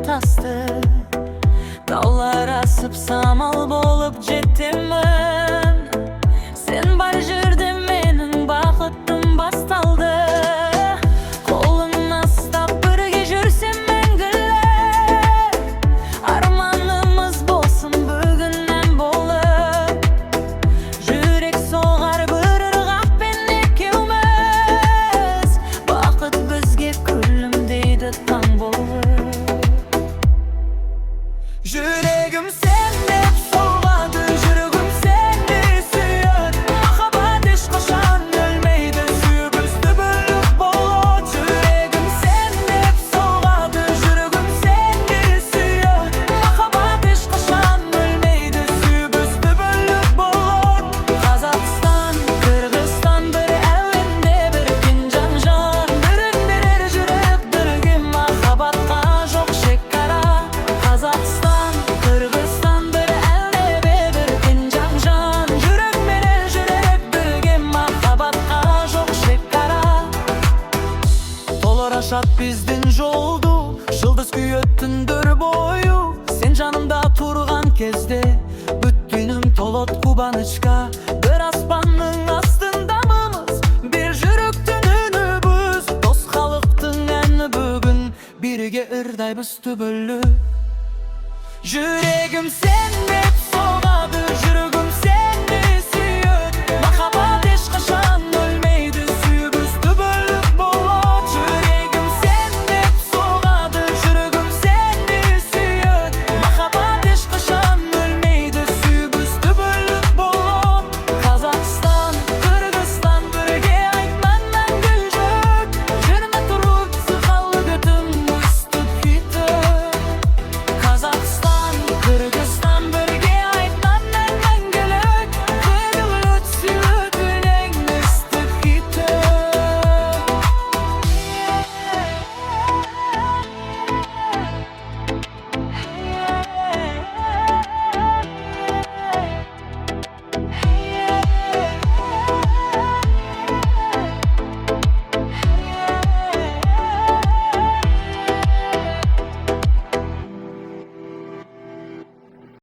тасты. Таулар асып, самал болып жетемін. Сен бар жерде менің бақытым басталды. Қолыңнан ұстап, бірге жүрсем мәңгілік. Арманымыз болсын бүгін ән болып. Жүрек соғар бір ырғақпен екеуміз. Бақыт бізге күлімдейді таң болып. Жүрегім сен деп соғады, жүрегім сені сүйеді. Махаббат ешқашан өлмейді, сүю бізді бірлік болады. Жүрегім сен деп соғады, жүрегім сені сүйеді. Махаббат ешқашан өлмейді, сүю бізді бірлік болады. Қазақстан, Қырғызстан, бір әуенде біріккен жан. Бірін берер жүрек бірге, махаббатқа жоқ шекара. Қазақстан, Қырғызстан, бір әуенде біріккен жан. Жүрек менен жүрек бірге, махаббатқа жоқ шекара. Толар ашат біздің жолду, жұлдыз күйеді түндер бойы. Сен жанымда тұрған кезде бүтінім толот қуанышқа. Бір аспанның астындамыз, бір жүректің үні біз. Дос халықтың әні бүгін бірге ырдайбыз түбілі. Жүрегім сен деп